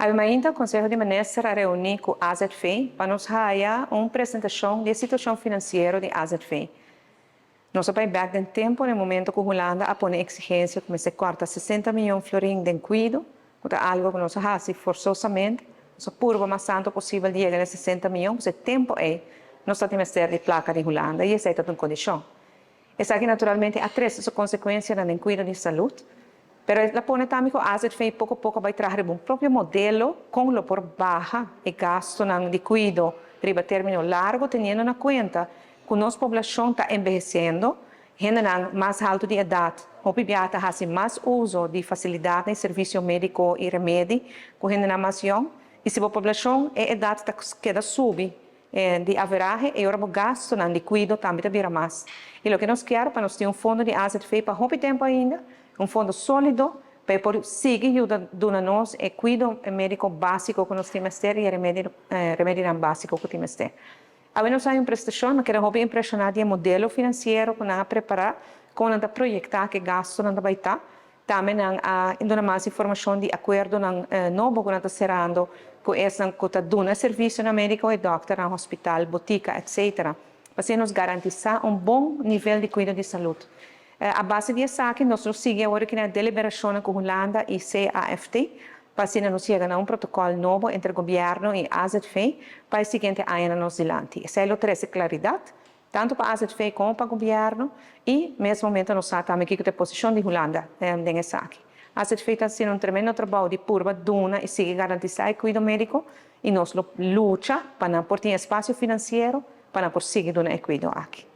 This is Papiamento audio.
Awe mainta Conseho di Minister a reuni cu AZV pa nos haya un presentacion di e situacion financiero di AZV. Nos a bay bek den tempo na e momento cu Hulanda a pone exigencia cu mester corta 60 miyon florin den cuido, cu ta algo cu nos a haci forzosamente. Nos a purba mas tanto posibel di yega na 60 miyon, pues e tempo ey nos ta tin mester di placa di Hulanda y esey ta un condicion. Esaki naturalmente a trece su consecuencianan den cuido di salud, pero el a pone tambe cu AZV poco poco a bay traha riba un propio modelo con lo por baha e gastonan di cuido riba termino largo teniendo na cuenta cu nos poblacion ta enbeheciendo, hendenan mas halto di edad hopi bia ta haci mas uzo di facilidadnan y servicio medico y remedi cu hendenan mas yong y si bo poblacion e edad ta keda subi di averahe e ora bo gastonan di kuido tambe ta bira mas. I loke nos kier pa nos tin un fondo di AZV pa hopi tempu ainda, un fondo solido pa e por sigui yuda duna nos e kuido mediko basiko ku nos tin mester i e remedinan basiko ku tin mester. Awe nos haña un prestashon, mi a keda hopi impreshoná di e modelo finansiero ku nan a prepará, kon nan ta proyektá ku e gastonan ta bai ta. Tambe nan a duna mas informashon di akuerdonan nobo ku nan ta serando ku esnan ku ta duna servisionan médiko, e dòkternan, hospital, botika, etc. Pa asina nos garantisá un bon nivel di kuido di salud. A base di esaki nos lo sigui awor aki na e deliberashonnan ku Hulanda i CAFT pa asina nos yega na un protokòl nobo entre gobièrnu i AZV pa e siguiente añanan nos dilanti. Esei lo trese klaridat Tantu pa AZV komo pa gobièrnu i mes momento nos sa tambe kiko ta e posishon di Hulanda den esaki. AZV ta hasiendo un tremendo trabou di purba duna i sigui garantisá e kuido médiko i nos lo lucha pa nan por tin espasio finansiero pa nan por sigui duna e kuido aki.